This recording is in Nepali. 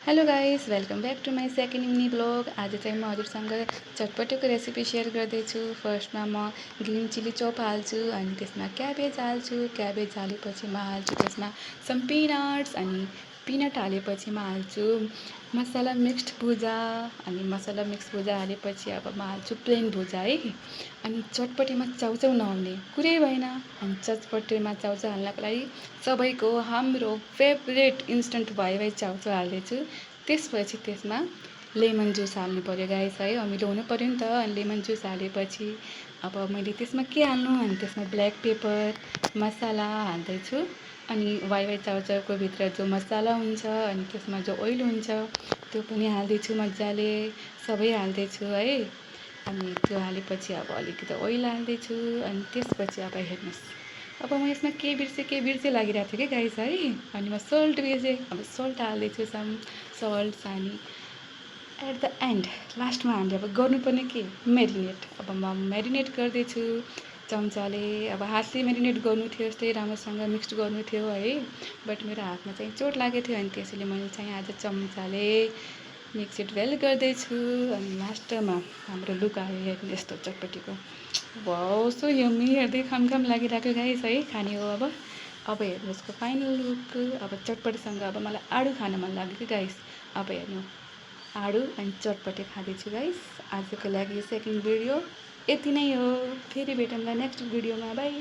Hello guys, welcome back to my second mini blog. आज चाहिँ म हजुरसँग चटपटेको रेसिपी सेयर गर्दैछु। फर्स्टमा म ग्रिन चिली चप हाल्छु, अनि त्यसमा क्याबेज हाल्छु। क्याबेज हालेपछि म हाल्छु त्यसमा सम पिनट्स, अनि पिनट हालेपछि म हाल्छु मसला मिक्स्ड भुजा, अनि मसला मिक्स भुजा हालेपछि अब म हाल्छु प्लेन भुजा है। अनि चटपटेमा चाउचाउ नहुने कुरै भएन। अनि चटपटेमा चाउचाउ हाल्नको लागि सबैको हाम्रो फेभरेट इन्स्टेन्ट भए चाउचाउ हाल्दैछु। त्यसपछि त्यसमा लेमन जुस हाल्नु पऱ्यो गाइस है, अमिलो हुनु पऱ्यो नि त। अनि लेमन जुस हालेपछि अब मैले त्यसमा के हाल्नु, अनि त्यसमा ब्ल्याक पेपर मसाला हाल्दैछु। अनि वाइ चाउचाउको भित्र जो मसाला हुन्छ, अनि त्यसमा जो ओइल हुन्छ त्यो पनि हाल्दैछु मजाले, सबै हाल्दैछु है। अनि त्यो हालेपछि अब अलिकति ओइल हाल्दैछु। अनि त्यसपछि अब हेर्नुहोस्, अब म यसमा के बिर्से लागिरहेको थियो कि गाइस है। अनि म सल्ट बिर्सेँ, अब सल्ट हाल्दैछु सम सल्ट। अनि एट द एन्ड लास्टमा हामीले अब गर्नुपर्ने के मेरिनेट। अब म मेरिनेट गर्दैछु चम्चाले। अब हातले मेरिनेट गर्नु थियो, यस्तै राम्रोसँग मिक्स्ड गर्नु थियो है, बट मेरो हातमा चाहिँ चोट लागेको थियो। अनि त्यसैले मैले चाहिँ आज चम्चाले मिक्स इट वेल गर्दैछु। अनि लास्टमा हाम्रो लुक आयो हेर्नु यस्तो चटपटीको। वाउ, सो यम्मी, हेर्दै खाम लागिरहेको गाइस है, खाने हो अब हेर्नु यसको फाइनल लुक। अब चटपटीसँग अब मलाई आडु खान मन लाग्यो कि गाइस। अब हेर्नु आडु अनि चटपटे खाँदैछु गाइस। आजको लागि सेकेन्ड भिडियो यति नै हो। फेरि भेटौँला नेक्स्ट भिडियोमा, बाई।